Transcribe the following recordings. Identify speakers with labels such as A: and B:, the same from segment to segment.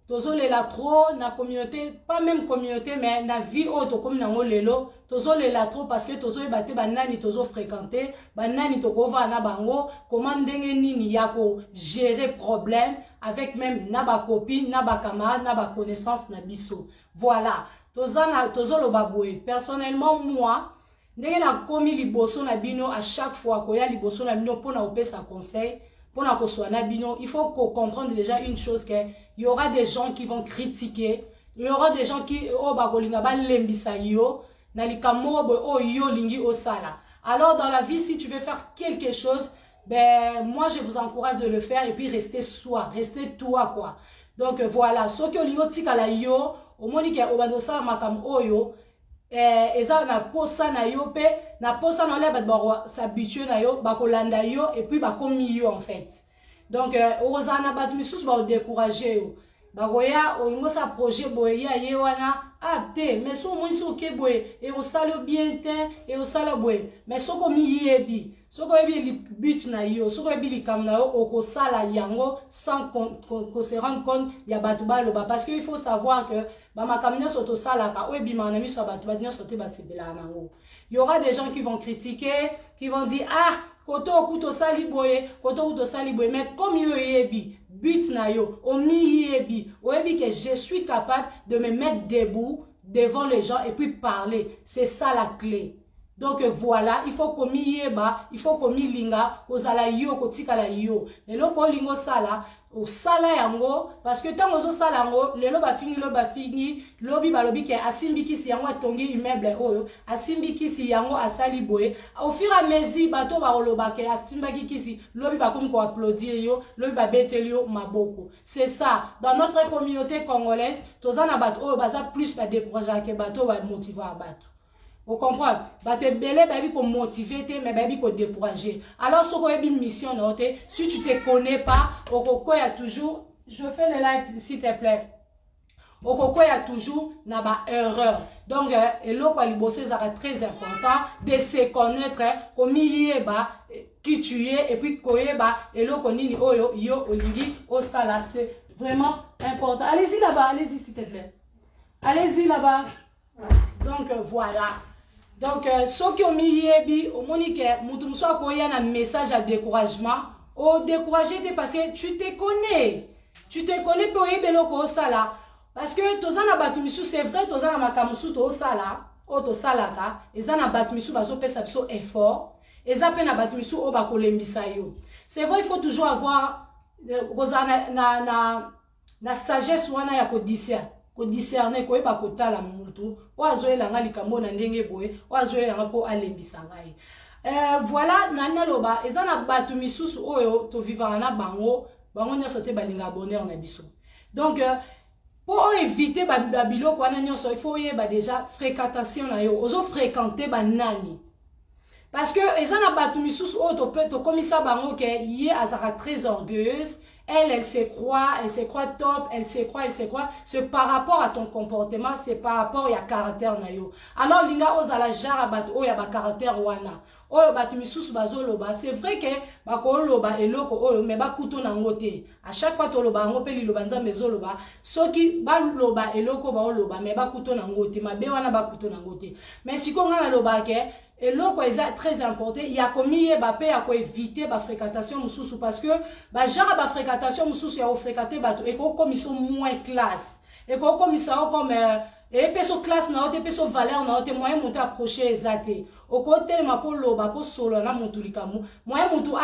A: Tozolela trop na communauté, pas même communauté, mais na vie oyo tokomi nango lelo. Tozolela trop parce que tozoyeba te banani tozofréquente, banani tokovaa na bango, koma ndenge nini ya kogérer problème avec même na bacopine, na bacamarade, na baconnaissance na biso. Voilà, toza na tozoloba boye. Personnellement, moi, ndenge nakomi liboso na bino, à chaque fois koya liboso na bino mpona kopesa conseil, mpona koswa na bino, il faut comprendre déjà une chose, que il y aura des gens qui vont critiquer, il y aura des gens qui oyo bakolinga balembisa yo na likambo moko boye oyo yo olingi osala. Alors, dans la vie, si tu veux faire quelque chose, ben moi, je vous encourage de le faire et puis rester soi, rester toi, quoi. Donc voilà, soki olingi otikala yo, omoni ke obanda osala makambo oyo eza na posa na yo mpe na posa na olia, bato bakos'habituer na yo, bakolanda yo et puis bakomi yo en fait. Donc okozala na bato misusu bakodécourage yo, bakoya, olingi osala projet boye, ye aye wana: "Ah te, mais so omoni so oke boye, ekosala yo bien te, ekosala boye." Mais soki omiyebi, soki oyebi but na yo, soki oyebi likambo na yo, okosala yango sans ko se rendre compte ya bato baloba. Parce que il faut savoir que bamakambo nyonso tosalaka, oyo ebimaka na miso ya bato, bato nyonso te basepelaka nango. Il y aura des gens qui vont critiquer, qui vont dire: "Ah, koto okuta osali boye, koto okuta osali boye." Mais comme yo oyebi but na yo, omiyebi, oyebi que je suis capable de me mettre debout devant les gens et puis parler, c'est ça la clé. Donc voilà, il faut komiyeba, il faut komilinga, kozala yo, kotikala yo. Eloko olingi osala, osala yango, parce que ntango ozosala yango lelo, bafingi lobi, bafingi lobi, balobi ke asimbi kisi yango atongi immeuble oyo, asimbi kisi yango asali boye. Au fur et à mesure, bato bakoloba ke asimbaki kisi, lobi bakomi koapplaudir yo, lobi babeteli yo maboko. C'est ça, dans notre communauté congolaise, toza na bato oyo baza plus badécourageaka bato oyo bamotivaka bato. Ocomprendre? Bato ebele bayebi komotiver te, mais bayebi kodécourager. Alors soki oyebi mission na yo te, si tu te connais pas, okokwea toujours. Je fais le live, s'il te plaît. Okokwea toujours na baerreur. Donc eloko ya liboso ezalaka très important de se connaître, komiyeba qui tu es et puis koyeba eloko nini oyo yo olingi osala. C'est vraiment important. Allez-y là-bas, allez-y, s'il te plaît, allez-y là-bas. Donc voilà. Donc soki omiyebi, omoni ke moto mosusu akoya na message ya découragement, odécourage te, parce que tu te connais, tu te connais mpe oyebi eloko osala. Parce que toza na bato misusu, c'est vrai, toza na makambo mosusu toosala, oyo tosalaka, eza na bato misusu bazopesa biso effort, eza mpe na bato misusu oyo bakolembisa yo. C'est vrai, il faut toujours avoir, kozala na sagesse wana ya kodiscerner, koyeba kotala motu oyo azoyelanga likambo na ndenge boye, oyo azoyelanga mpo alembisa ngai. Voilà, nani naloba, eza na bato misusu oyo tovivaka na bango, bango nyonso te balingaka bonheur na biso. Donc mpo oyo éviter babiloko wana nyonso, il faut oyeba déjà fréquentation na yo, ozofréquente banani. Parce que eza na bato misusu oyo tokomisa bango ke ye azalaka très orgueilleuse, elle, elle se croit, elle se croit top, elle se croit, elle se croit. C'est par rapport à ton comportement, c'est par rapport ya caractère na yo. Alors linga ozala genre ya bato oyo ya bacaractère wana oyo bato misusu bazoloba. C'est vrai ke bakoloba eloko oyo, mais bakuto nango te. À chaque fois toloba yango mpe liloba Nzambe ezoloba, soki baloba eloko, baoloba, mais bakuto nango te, mabe wana bakuto nango te. Mais sikoyo ngai nalobaka ke eloko eza très important ya komiyeba mpe ya koéviter bafréquentation mosusu, parce que bagenre ya bafréquentation mosusu ya kofréquente bato ekokomisa moins classe, ekokomisa yo comme epesa classe na yo te, epesa valeur na yo te. Moyen moto approche eza te, okotelema mpo loba, mpo solola na motu likambo, moyen motu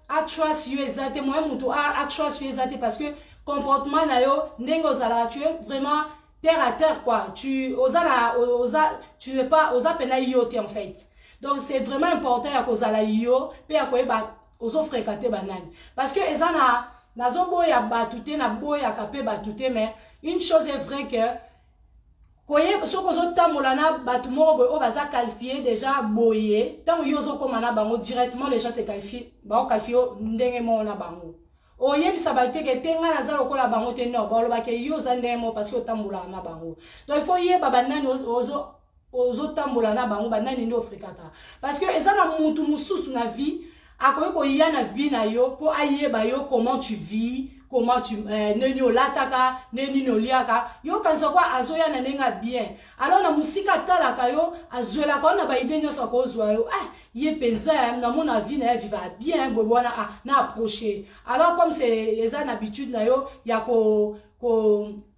A: atrust yo eza te, moyen motu atrust yo eza te, parce que comportement na yo, ndenge ozalaka, tu es vraiment terre à terre, quoi. Tu oza na oza, tu n'es pas, oza pena yo te en fait. Donc c'est vraiment important ya kozala yo mpe ya koyeba ozofréquente banani, parce que eza na nazoboya bato te, naboyaka mpe bato te, mais une chose est vrai que koyeba soki ozotambola na bato moko boye oyo baza qualifié déjà boye, ntango yo ozokóma na bango, directement les gens te qualifie, baoqualifie yo ndenge moko na bango. Oyebisa bato te ke te, ngai naza lokola bango te. Non, balobaka yo oza ndenge moko parce que otambolaka na bango. Donc il faut yeba banani ozotambola na bango, banani nde ofréquentaka, parce que eza na mutu mosusu na vie akoki koya na vie na yo mpo ayeba yo comment tu vis. comment tu ndenge olataka, ndenge nini oliaka. Yo okanisa kwa azoya na ndenge ya bien. Alors na mosika atalaka yo, azwelaka yo na baidées nyonso, akozwa yo: "Ah, ye mpenza namona vie na ye viva bien boye wana." Ah, na approche. Alors comme c'est eza na habitude na yo ya ko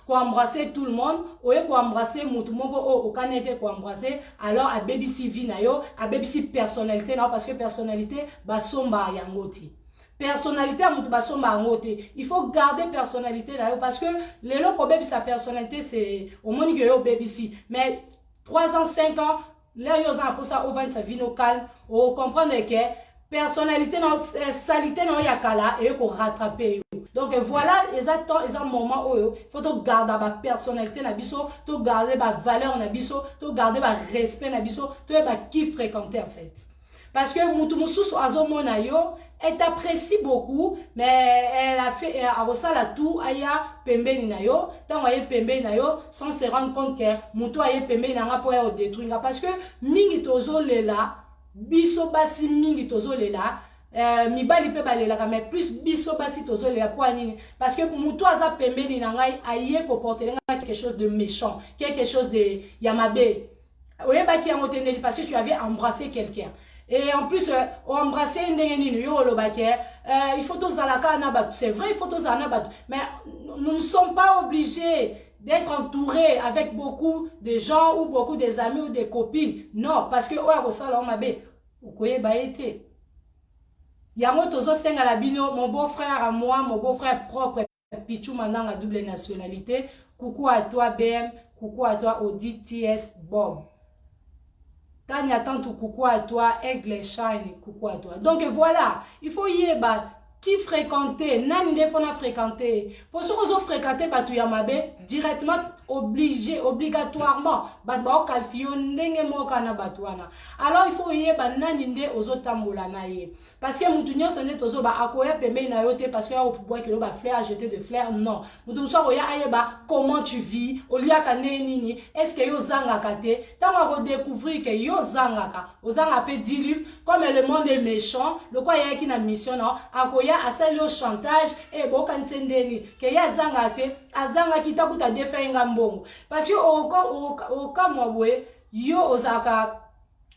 A: koembrasser tout le monde, oye koembrasser motu moko oyo okani ete koembrasser, alors abebisi vie na yo, abebisi personnalité na yo, parce que personnalité basomba yango te. Personnalité ya motu basomba yango te. Il faut garder personnalité na yo, parce que lelo kobebisa personnalité, c'est omoni ke yo obebisi, mais 3 ans, 5 ans, l'heure yo oza na mposa ovandisa vie no calme, ocomprendre ke personnalité na salité na yo ya kala eye korattraper yo. Donc voilà, eza temps, eza moment oyo faut togarder bapersonnalité na biso, togarder bavaleur na biso, togarder barespect na biso, toyeba qui fréquenter en fait, parce que mutu mosusu azomona yo, elle t'apprécie beaucoup, mais elle a fait, akosala tout aya pembeni na yo. Ntango aye pembeni na yo, sans se rendre compte ke mutu aye pembeni na nga mpo ya odétruire nga, parce que mingi tozolela, biso basi mingi tozolela, mibali mpe balelaka, mais plus biso basi tozolela. Mpo ya nini? Parce que motu aza pembeni na ngai aye koporter ngai quelque chose de méchant, quelque chose de ya mabe. Oyebaki yango te ndeni, parce que tu avais embrassé quelqu'un. Et en plus oembrasse ndenge nini? Yo olobaki il faut tozala kaka na bato. C'est vrai, il faut tozala na bato, mais nous ne sommes pas obligés d'être entouré avec beaucoup de gens ou beaucoup des amis ou des copines, non, parce que oyo akosala o mabe, okoyeba ye te. Yango tozosengala bino, mon beau frère à moi, mon beau frère propre Pichu Mandanga, double nationalité, coucou à toi BM, coucou à toi Audi TS Bob, Tania Tantou, coucou à toi Aigle Shine, coucou à toi. Donc voilà, il faut yeba qui fréquenter, nani nde fona fréquenter, po soki ozofréquenter bato ya mabe, directement, obligé, obligatoirement bato baoqualifier yo ndenge moko na bato wana. Alors il faut oyeba nani nde ozotambola na ye, parce que mutu nyonso nde tozoba akoya pembeni na yo te parce que akobwakela yo bafleur, ajeter de fleur, non. Mutu mosusu akoya ayeba comment tu vis, oliaka ndenge nini, est ce que yo ozangaka te. Ntango akodécouvrir ke yo ozangaka, ozanga mpe 10 livres, comme le monde est méchant, lokola ayaki na mission na akoya asali yo chantage e bokanisi ndeni ke ye azangaka te, azangaki takuta defa ye nga mbongo, parce que okamwa boye, yo ozalaka,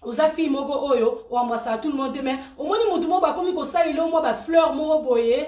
A: oza fille moko oyo oembrassaka tout le monde te, mais omoni motu moko bakomi kosalela mwa bafleur moko boye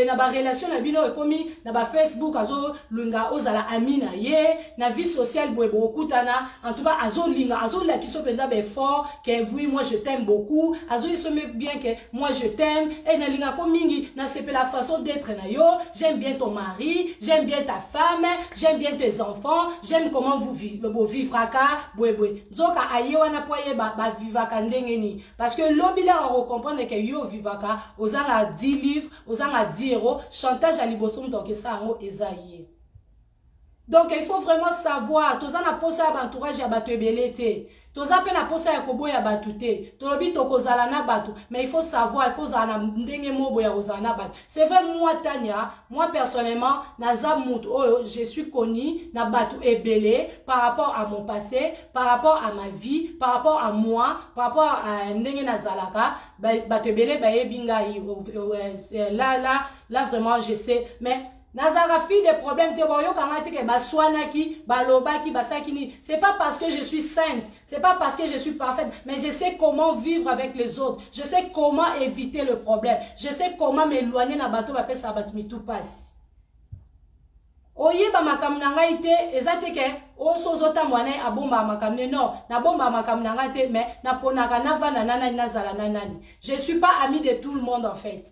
A: na barelation na bino, ekomi na bafacebook, azolinga ozala ami na ye na vie sociale boye, bokokutana, en tout cas azolinga, azolakisa mpenza baeffort ke oui, moi je t'aime beaucoup, azoyisa bien ke moi je t'aime e nalingako mingi, nasepela façon d'être na yo, j'aime bien ton mari, j'aime bien ta femme, j'aime bien tes enfants, j'aime comment vous bovivraka boye boye. Nzoka aye wana mpo ayeba bavivaka ndenge nini, parce que lobi laka kocomprendre ke yo ovivaka ozanga 10 livres, ozanga 10 euro. Chantage ya liboso moto akesa yango eza ye. Donc il faut vraiment savoir, toza na posa ya baentourage ya bato ebele te, toza mpe na posa ya koboya bato te. Tolobi tokozala na bato, mais il faut savoir, il faut ozala na ndenge moko boye ya kozala na bato. C'est vrai, moi Tania, moi personnellement naza motu oyo je suis connu na bato ebele par rapport à mon passé, par rapport à ma vie, par rapport à moi, par rapport à ndenge nazalaka. Bato ebele bayebi ngai là là là, vraiment je sais, mais nazalaka fille de problème te. Boyokanga te ke baswanaki, balobaki, basalaki nini. C'est pas parce que je suis sainte, c'est pas parce que je suis parfaite, mais je sais comment vivre avec les autres, je sais comment éviter le problème, je sais comment m'éloigner na bato bapesaka bato mitu pasi. Oyeba makambo na ngai te, eza te ke oso ozotambola na ye abombaka makambo ne. Non, nabombaka makambo na ngai te, mais naponaka navanda na nani, nazala na nani. Je suis pas ami de tout le monde en fait.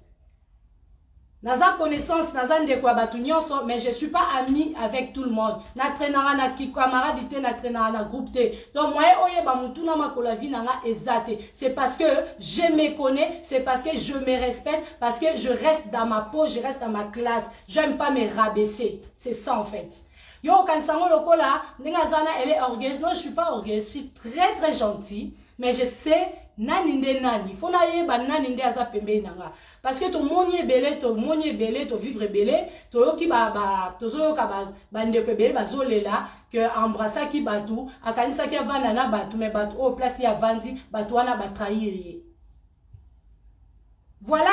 A: Naza connaissance, naza ndeko ya bato nyonso, mais je suis pas ami avec tout le monde. Natraînaka na camarade te, natraînaka na groupe te. Donc moyen oyeba motu na makolo ya vie na nga eza te. C'est parce que je me connais, c'est parce que je me respecte, parce que je reste dans ma peau, je reste dans ma classe, j'aime pas me rabaisser. C'est ça en fait. Yo okanisa yango lokola ndenge aza na, elle est orgueilleuse. Non, je suis pas orgueilleuse, je suis très très gentil, mais je sais nani nde nani. Fo nayeba nani nde aza pembeni na nga, parce que tomoni ebele, tomoni ebele, tovivre ebele, toyoki, tozoyoka bandeko ebele bazolela ke embrassaki bato, akanisaki avanda na bato, mais bato oyo place ye avandi, bato wana batrahir ye. Voilà.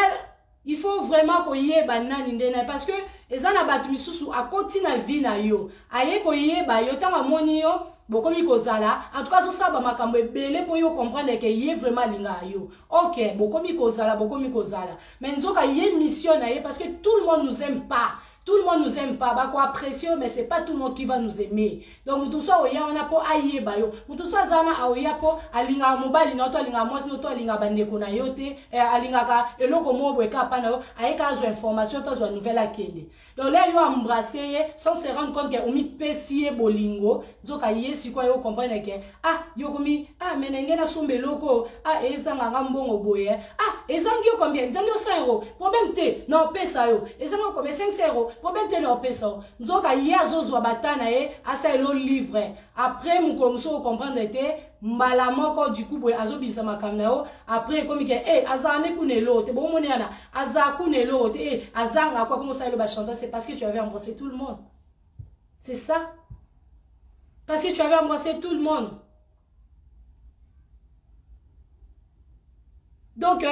A: Il faut vraiment koyeba nani nde nani, parce que eza na bato misusu akoti na vie na yo, aye koyeba yo, ntango amoni yo bokomi kozala, en tout cas azosala bamakambo ebele mpo yo comprendre ke ye vraiment alingaka yo. Ok, bokomi kozala, bokomi kozala, mais nzoka ye mission na ye, parce que tout le monde nous aime pas, tout le monde nous aime pas. Bakoapprécier, mais c'est pas tout le monde qui va nous aimer. Donc moto mosusu aoya wana mpo ayeba yo, moto mosusu aza wana aoya mpo alingaka mobali na yo to alingaka mwasi no to alingaka bandeko na yo te, alingaka eloko moko boye kaka mpa na yo, ayeka azwa information to azwa nouvelle, akende. Donc là yo embrasse ye sans se rendre compte ke omipesi ye bolingo. Nzoka ye sikoyo yo comprendre ke ah, yo komi ah, me na nge nasomba eloko, ah, ezanganga mbongo boye, ah, ezangi yo combien? Ezangi yo 100 euro, problème te, na opesa yo. Ezangi yo combien? 500 euro, problème te, na opesa yo. Nzoka ye azozwa bata na ye, asalelo livre. Après mokolo mosusu ocomprendre te, mbala moko du coup boye azobimisa makambo na yo. Après ekomi ke e azala ne kuna eloko te, bomoni wana azala kuna eloko te, e azanga kwa komosalelo bachantage. C'est parce que tu avais embrassé tout le monde, c'est ça, parce que tu avais embrassé tout le monde. Donc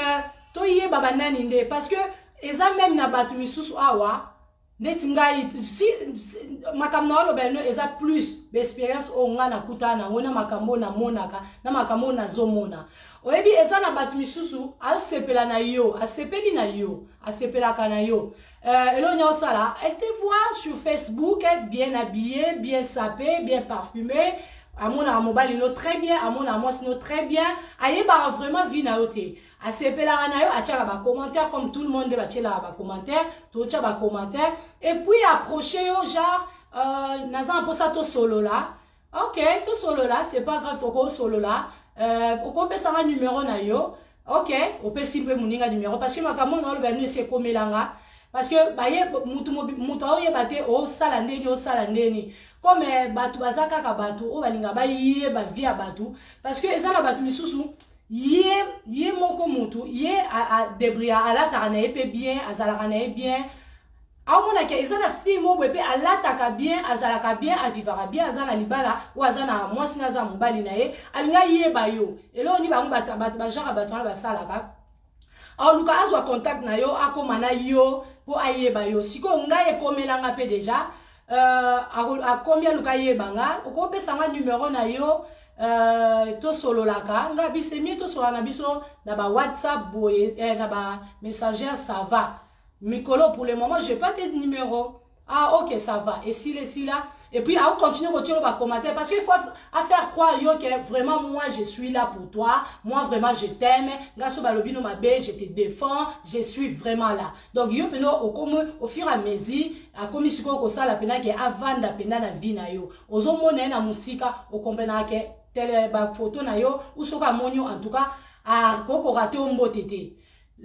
A: toyeba banani nde, parce que eza même na bato misusu awa ndeti ngai si, si, makambo na oloba no eza plus baexpérience oyo ngai nakutana nango, na makambo oyo namonaka, na makambo oyo nazomona. Oyebi, eza na bato misusu asepela na yo, asepeli na yo, asepelaka na yo. Eloko nyonso osala, elle te voit sur Facebook bien habillé, bien sapé, bien parfumé, amonaka mobali no très bien, amonaka mwasi no très bien, ayebaka vraiment vie na yo te, asepelaka na yo, atiaka bacommentaire comme tout le monde nde batielaka bacommentaire, totya bacommentaire, et puis approche yo genre naza na mposa tosolola. Ok, tosolola, c'est pas grave, tokosolola. Okopesanga numéro na yo. Ok, opesi mpe moninga numéro, parce que makambo na oloba no esi ekomelanga, parce que baye mutu mutu aoyeba te osala ndeni, osala ndeni, comme bato baza kaka bato oyo balinga bayeba vie ya bato, parce que eza na bato misusu ye moko mutu ye adébrouilla, alataka na ye mpe bien, azalaka na ye bien, aomonaka eza na fille moko boye mpe alataka bien, azalaka bien, avivaka bien, aza na libala oyo aza na mwasi na aza na mobali na ye, alingi ayeba yo eloko nini. Bango bato bagenre bato wana basalaka, aluka azwa contact na yo, akóma na yo mpo ayeba yo. Sikoyo ngai ekomelanga mpe déjà, akomi aluka ayeba nga, okopesa nga numéro na yo, tosololaka. Nga biso mieux tosolola na biso na ba WhatsApp boye, na ba Messenger, ça va. Mikolo pour le moment j'ai pas de numéro. Ah ok, ça va, esila esila. Et puis akocontinue kotiela bacommentaire, parce qu'il faut à faire croire yo que vraiment moi je suis là pour toi, moi vraiment je t'aime, nga so balobi no mabe, je te défends, je suis vraiment là. Donc yo mpena okomi au fur et à mesure akomi sikoyo kosala mpena ke avanda mpena na vie na yo, ozomona ye na mosika, okomprenaka ke tele bafoto na yo ou soki amoni yo, en tout cas akokoka te ombote te.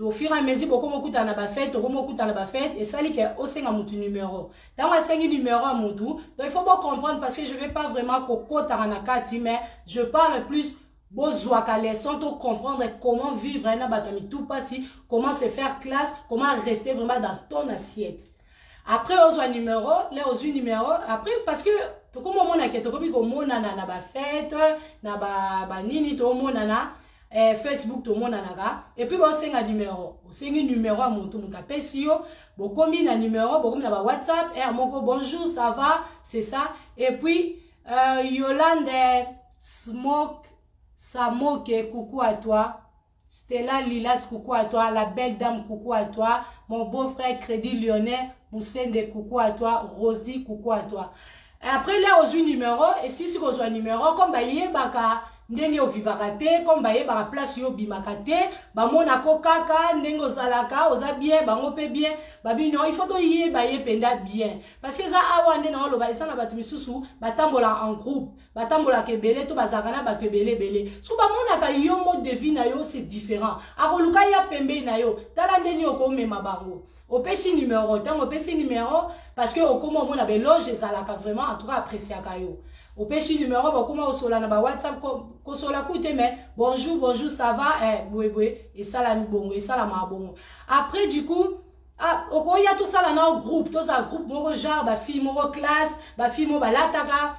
A: Au fur et à mesure bokoma okutana na bafete, okoma okutana na bafete, esali ke osenga mutu numéro. Ntango asengi numéro ya mutu, donc il faut bocomprendre, parce que je vais pas vraiment kokotaka na kati, mais je parle plus bozwaka leçon to comprendre comment vivre na bato ya mitu mpasi, comment se faire classe, comment rester vraiment dans ton assiette. Après ozwa numéro le ozwi numéro après, parce que tokomi omonake, tokomi komonana na bafete na banini, tomonana Facebook, tomonanaka. Et puis bosenga numéro, osengi numéro ya motu, moto apesi yo, bokomi na numéro, bokomi na ba WhatsApp r moko, bonjour, ça va, c'est ça. Et puis Yolande Smoke Samoke, coucou à toi. Stella Lilas, coucou à toi. La belle dame, coucou à toi. Mon beau-frère Crédit Lyonnais, Moussende, coucou à toi. Rosie, coucou à toi. Après là, ozwi numéro, et si si ozwa numéro, comme bayebaka ndenge ovivaka te, comme bayebaka place yo obimaka te, bamonako kaka ndenge ozalaka, oza bien, bango mpe bien, babi non, il faut toyeba ye mpenza bien, parce que eza awa nde na oloba, eza na bato misusu batambolaka en groupe, batambolaka ebele to bazalaka na bato ebele ebele. Soki bamonaka yo mode de vie na yo c'est différent, akoluka ya pembeni na yo, tala ndeni okomema bango. Opesi numéro, ntango opesi numéro, parce que okoma omona beloge ezalaka vraiment, en tout cas appréciaka yo, opesi numéro, bokoma kosola na ba WhatsApp, kosola ku te, mais bonjour, bonjour, ça va, eh, boye boye, esalami bongo, esalamaka bongo. Après du coup, ah, okoya tosala na groupe, tozala groupe moko, genre bafille moko classe, bafille moko balataka.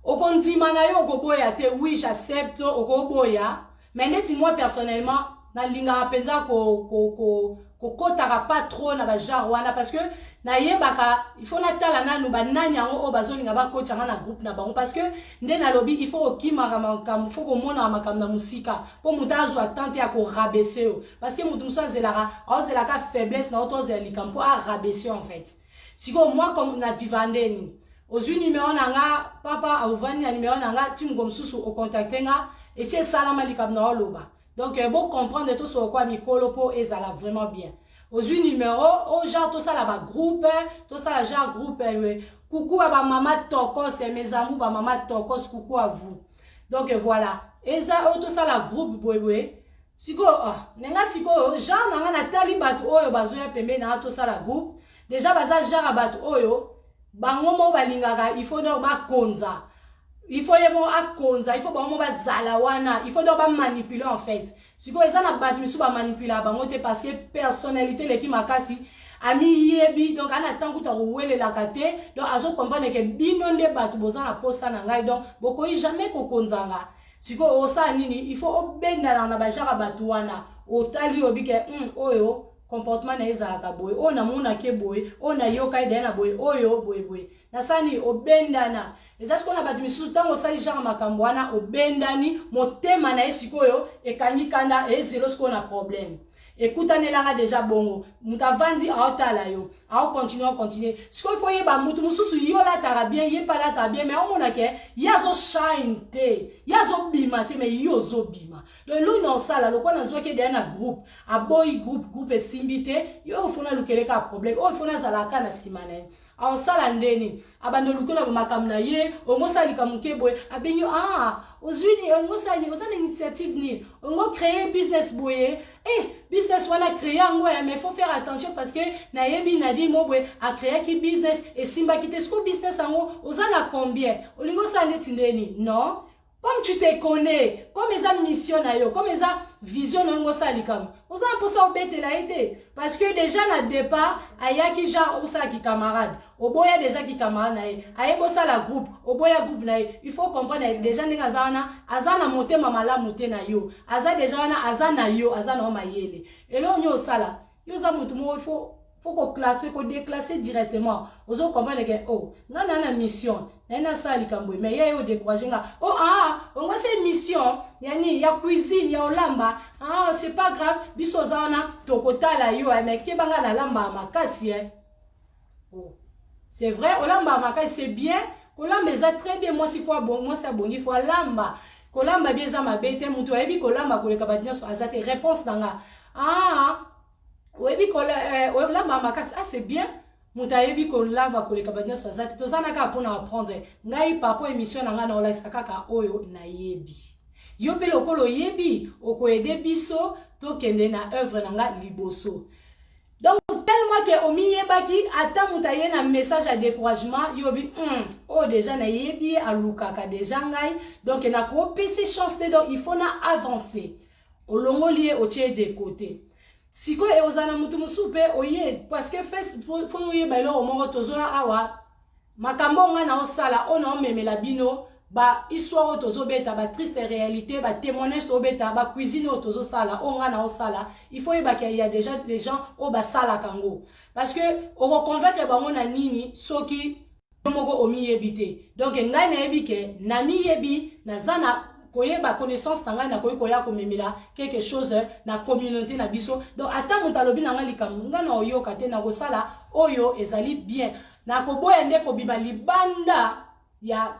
A: Okondima na yo, okoboya te, oui j'accepte, okoboya. Mais neti moi personnellement Nalingaka mpenza kokotaka pas trop na bagenre wana, parce que nayebaka, il faut natala nanu banani yango oyo bazolinga bakotanga na groupe na bango, parce que nde nalobi, il faut kokimaka makambo, faut komonaka makambo na mosika, mpo moto azwa tante ya korabaisser yo, parce que moto mosusu azelaka, aozelaka faiblesse na yo to ozela likambo mpo arabaisser en fait. Sikoyo moi, comme na viva ndeni, ozwi numero na nga, papa, ovandi na numero na nga, ti moko mosusu ocontacter nga, esi esalama likambo na oloba. Donc bocomprendre, tosoloka kwa mikolo mpo ezala vraiment bien. Ozwi numero o genre tosala bagroupe, tosala genre groupe. Coucou ya bamama tokos, mes amours, bamama tokos, coucou à vous. Donc voilà, eza oyo tosala groupe boyeboye. Sikoyo, oh, nga sikoyo genre na nga, natali bato oyo bazoya pembeni na nga tosala groupe, déjà baza genre ya bato oyo bango moko balingaka, il faut donc bakonza, il faut ye moko akonza, il faut bango moko bazala wana, il faut donc bamanipuler en fait. Sikoyo eza na bato misusu bamanipulaka bango te, parce que personnalité eleki makasi, amiyebi, donc ana ntango kuta kowelelaka te. Donc azocomprendre ke bino nde bato boza na posa na ngai, donc bokoki jamais kokonzanga. Sikoyo osala nini? Il faut obendana na bagenre ya bato wana. Otali, obi ke oyo comportement na ye ezalaka boye, oyo namonaki boye, oyo nayoka ye daye na boye, oyo boye boye, nasala nini? Obendana. Eza sikoyo na bato misusu, ntango osali genre makambo wana, obendani motema na ye, sikoyo ekangi kanda, ezelo sikoyo na problème ekutanelanga déjà. Bongo moto avandi, aotala yo, aocontinuer, aocontinuer. Sikoyo faut yeba, motu mosusu, yo olataka bien, ye mpe alataka bien, mais omona ke ye azoshine te, ye azobima te, mais yo ozobima. Donc eloi na osala, lokola nazwaki deya na groupe, aboyi groupe, groupe esimbi te, yo ofona alukeleka problème oyo, ifona azalaka na nsima na ye, aosala ndeni, abandi olukela makambo na ye, ongosala likambo moke boye, abengi yo: "Ah, ozwi, ongosala nini? Oza na initiative nini? Ongo créer business boye?" Eh, business wana, créer yango ya, mais faut faire attention, parce que nayebi nadi mo boye acréaki business, esimbaki te. Siko business yango oza na combien? Olingi osala neti ndeni? Non, comme tu te connais, comme eza mission na yo, comme eza vision na yango, osala likambo, oza na mposa obetela ye te, parce que déjà na départ ayaki genre osalaki camarade, oboya déjà ki camarade na ye, ayebi osala groupe, oboya groupe na ye. Il faut comprendre déjà ndenge aza wana, aza na motema malamu te na yo, aza déjà wana, aza na yo, aza na yo mayele. Eloko nini osala? Yo oza motu moko, il faut koclasser, kodéclasser directement. Ozo comprendre ke oh, nga na mission naye, nasala likambo, mais ye odécourager nga. Oh, ah, ongo se mission yani ya cuisine, ya olamba. Ah, c'est pas grave, biso oza wana, tokotala yo, mais kebanga, nalambaka makasi. Eh, oh. C'est vrai, olambaka makasi, c'est bien, kolamba eza très bien. Mwasi faut, mwasi abongi, faut alamba. Kolamba bi eza mabe te, moto ayebi kolamba koleka bato nyonso aza te. Réponse na nga: "Ah, oyebi kolamba makasi, ah, c'est bien, moto ayebi kolamba koleka bato nyonso aza te." Toza na kaka mpona apprendre. Ngai, par rapport émission na ngai, naolakisa kaka oyo nayebi. Yo mpe lokola oyebi, okoaider biso tokende na œuvre na nga liboso. Donc tellement ke omiyebaki, ata moto aye na message ya découragement, yo obi oyo déjà nayebi ye, alukaka déjà ngai, donc nakopesa chance te, donc il faut na avancer. Olongoli ye, otie ye de côté. Sikoyo ozala na motu mosusu mpe oye, parce que faut oyeba eloko moko, tozoya awa, makambo oyo ngai naosala, oyo naomemela bino, bahistoire oyo tozobeta, batriste réalité, batémoignage tozobeta, bacuisine oyo tozosala, oyo ngai naosala, il faut oyebaka ya déjà des gens oyo basalaka yango, parce que okoconvaincre bango na nini soki yo moko omiyebi te? Donc ngai nayebi ke namiyebi, naza na koyeba connaissance na ngai, nakoki koya komemela quelque chose na communauté na biso. Donc ata moto alobi na ngai likambo, ngai na oyoka te, nakosala oyo ezali bien, nakoboya nde kobima libanda ya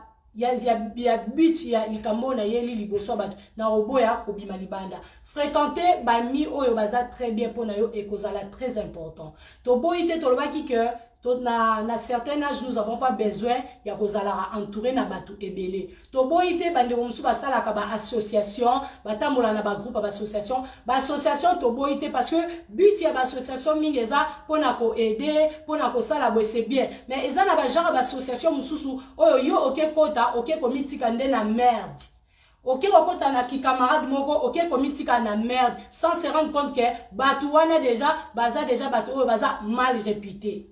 A: but ya likambo oyo nayeli liboso ya bato, nakoboya kobima libanda. Fréquenter bami oyo baza très bien mpo na yo ekozala très important. Toboyi te, tolobaki ke na certain âge, nous avons pas besoin ya kozalaka entouré na bato ebele. Toboyi te, bandeko mosusu basalaka baassociation, batambola na bagroupe ya baassociation. Baassociation toboyi te, parce que but ya baassociation mingi eza mpona koaider, mpona kosala boye, c'est bien, mais eza na bagenre ya baassociation mosusu oyo yo oke kota, oke komitika nde na merde, oke kokota na kikamarade moko, oke komitika na merde sans se rendre compte ke bato wana déjà baza déjà bato oyo baza mal réputé.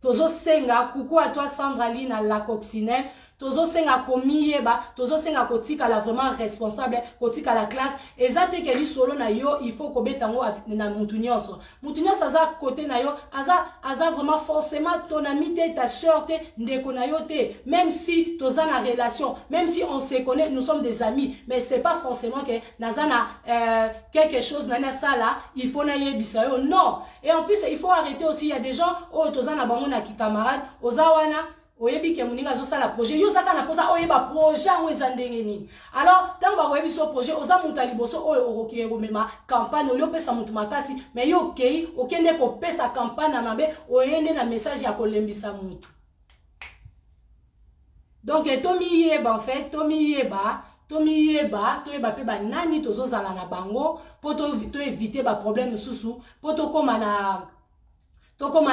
A: Tozosenga, coucou à toi Sandra Lina la coccinelle, Tozosenga komiyeba, tozosenga kotikala vraiment responsable, kotikala classe. Eza te ke lisolo na yo, il faut kobeta yango na mutu nyonso. Mutu nyonso aza côté na yo, aza vraiment forcément ton ami te, ta soeur te, ndeko na yo te. Même si toza na relation, même si on se connaît, nous sommes des amis, mais c'est pas forcément que naza na quelque chose na nasala, il faut nayebisa yo. Non. Et en plus, il faut arrêter aussi, il y a des gens oyo toza na bango na kicamarade, oza wana, oyebi ke moninga azosala projet, yo ozaka na mposa oyeba projet yango eza ndenge nini. Alors ntango bakoyebi so projet, oza moto ya liboso oyo okoki komema campagne, oli opesa moto makasi, mais yo okei, okende kopesa campagne ya mabe, oye nde na message ya kolembisa motu. Donc tomiyeba, en fait, tomiyeba, tomiyeba, toyeba mpe banani tozozala na bango, mpo toéviter baproblème mosusu, mpo tokóma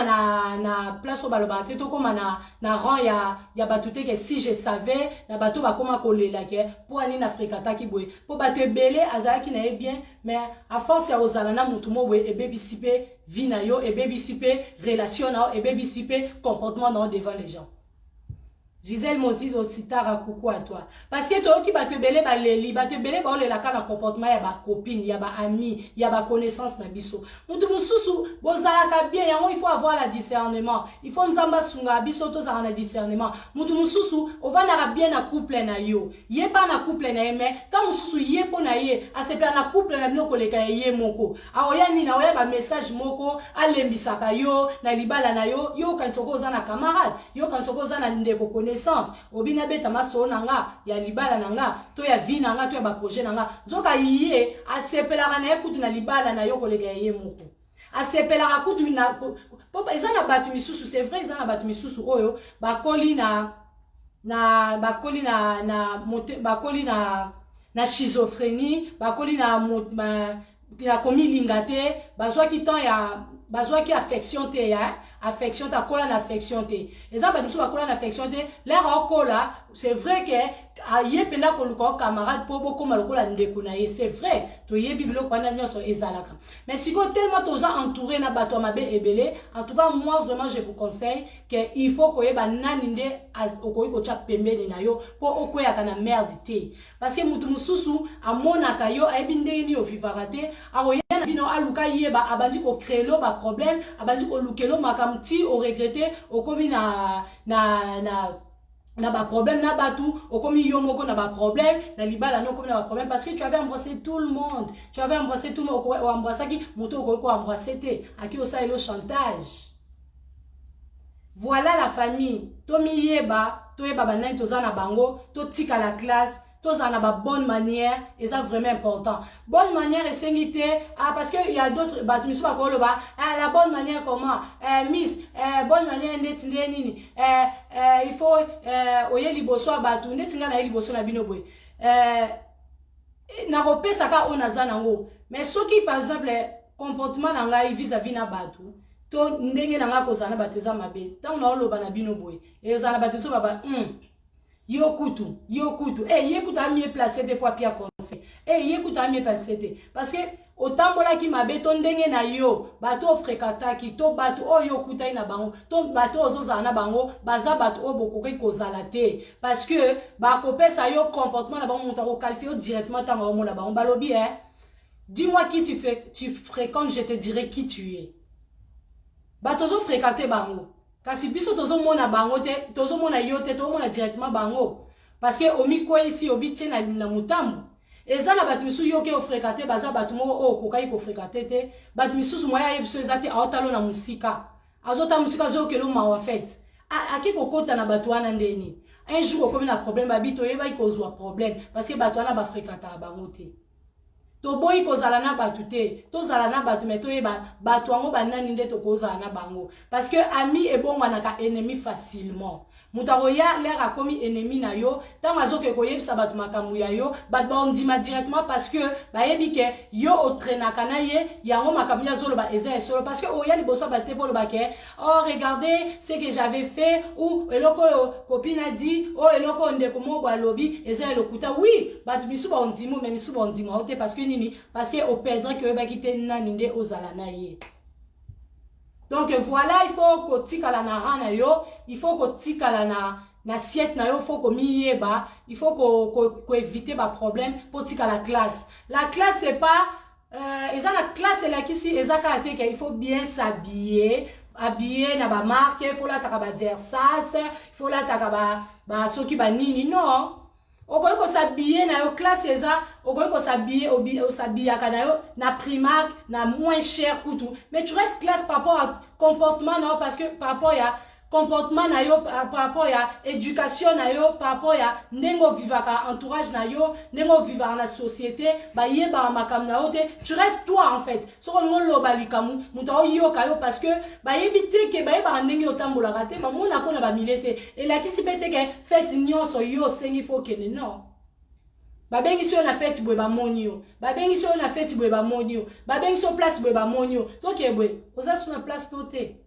A: na place oyo balobaka te, tokóma na rang ya bato te ke "si je savais". Na bato bakóma kolela ke mpo anini afréquentaki boye, mpo bato ebele azalaki na ye bien, mais à force ya kozala na motu mo boye, ebebisi mpe vie na yo, ebebisi mpe relation na yo, ebebisi mpe comportement na yo devant les gens. Gisèle Mozis Ositara, coucou à toi. Parce que toyoki bato ebele baleli, bato ebele baolelaka na comportement ya bacopine, ya baami, ya baconnaissance na biso. Mutu mosusu bozalaka bien, yango il faut avoir la discernement. Il faut Nzambe asunga biso tozalaka na discernement. Mutu mosusu ovandaka bien na couple na yo, ye mpa na couple na ye, mais ntango mosusu ye mpo na ye asepela na couple na bino koleka ya ye moko. Aoya nini? Aoya bamessage moko alembisaka yo na libala na yo. Yo okanisa oko oza na camarade, yo okanisa oko oza na ndeko, connaissance, obi nabeta masolo na nga ya libala na nga, to ya vie na nga, to ya baprojet na nga. Nzoka ye asepelaka na ye kutu na libala na yo koleka ya ye moko. Asepelaka kutu na po eza na bato misusu, c'est vrai, eza na bato misusu oyo bakoli na mote, bakoli na schizophrénie, bakoli na komilinga te, bazwaki temps ya bazwaki affection te, ya affection te, akola na affection te. Eza bato mosusu bakola na affection te. L'heure aokola, c'est vrai ke aye mpenza koluka o camarade mpo bokóma lokola ndeko na ye. C'est vrai, toyebi biloko wana nyonso ezalaka, mais sikoyo tellement toza entouré na bato ya mabe ebele. En tout cas, moi vraiment, je vous conseille ke il faut koyeba nani nde okoki kotya pembeni na yo, mpo okweyaka na merde te, parce que motu mosusu amonaka yo, ayebi ndenge nini ovivaka te, akoya na bino, aluka yeba, abandi kocréer lo baproblème, abandi kolukela makambo ti oregretter, okomi na baproblème na bato, okomi yo moko na baproblème na libala no, okomi na baproblème parce que tu avais embrassé tout le monde, tu avais embrassé tout le monde. Oembrassaki moto okoki koembrasser te, aki osaleli o chantage. Voilà la famille, tomiyeba, toyeba banani toza na bango, totika classe, tozala na babonne manière. Eza vraiment important, bonne manière esengi te, ah, parce que y a d'autres bato misusu bakoloba: "Ah, la bonne manière comment, miss, bonne manière ndeti nde nini?" Il faut oye liboso ya bato ndeti ngai naye liboso na bino boye, nakopesaka oyo naza nango. Mais soki par exemple comportement na ngai vis-à-vis na bato to ndenge na ngai kozala na bato eza mabe, ntango naoloba na bino boye, ezala na bato so baba yo kutu, yo kutu, ye kutu amieux placé te po apia conseil, ye kutu amieux placé te, parce que otambolaki mabe, to ndenge na yo, bato ofréquentaki, to bato oyo okutaki na bango, to bato oyo ozozala na bango, baza bato oyo bokoki kozala te, parce que bakopesa yo comportement na bango. Moto akoqualifier yo directement ntango aomona bango. Balobi: "Dis-moi qui tu, fais, tu fréquentes, je te dirai qui tu es." Bato ozofréquenter bango, kasi biso tozomona bango te, tozomona yo te, tozomona directement bango, parce que omikweyisi, obitie na motambo. Eza na bato misusu yo oke ofréquenter, baza bato moko oyo okokaki kofréquenter te. Bato misusu moya ayebi biso eza te, aotala na mosika, azota mosika, azokela mawa fete ake kokota na bato wana ndeni. Un jour okomi na problème, babi toyebaki kozwa problème parce que bato wana bafréquentaka bango te. Toboyi kozala na bato te, tozala na bato, mais toyeba bato yango banani nde tokozala na bango, parce que ami ebongwanaka ennemi facilement. Moto akoya, l'heure akomi ennemi na yo, ntango azoke koyebisa bato makambo ya yo, bato baondima directement, parce que bayebi ke yo otraînaka na ye. Yango makambo ye azoloba eza esolo, parce que oya liboso ya bato te mpo oloba ke "Oh, regardez ce que j'avais fait" ou "Eloko oyo copine a dit", oyo eloko oyo ndeko moko alobi eza elokuta. Oui, bato misusu baondima, mais misusu baondima o te. Parce que nini? Parce que operdre ke oyebaki te nani nde ozala na ye. Donc voilà, il faut kotikala na rang na yo, il faut kotikala na Na assiette na yo, faut komiyeba, il faut koéviter ko, ko baproblème mpo tika la classe. La classe, c'est pas eza na classe elakisi eza kaka te ke il faut bien s'habiller, habiller na bamarque, il faut lataka baVersace, il faut lataka ba, ba soki banini. Non, okoki kos'habiller na yo, classe eza okoki kos'habiller, os'habillaka na yo na Primark, na moins cher kutu, mais tu restes classe par rapport à comportement na yo, parce que par rapport ya comportement na yo, par rapport ya éducation na yo, par rapport ya ndenge ovivaka, entourage na yo, ndenge ovivaka na société, bayebaka makambo na yo te. Tu restes toi en fait. Soki olingi oloba likambo, moto aoyoka yo, parce que bayebi te ke bayebaka ndenge otambolaka te, bamonako na bamilie te. Elakisi mpe te ke fête nyonso yo osengi faut okende. Non, babengisi yo na fête boye, bamoni yo, babengisi yo na fête boye, bamoni yo, babengisi yo place boye, bamoni yo, toke boye, oza so na place no te.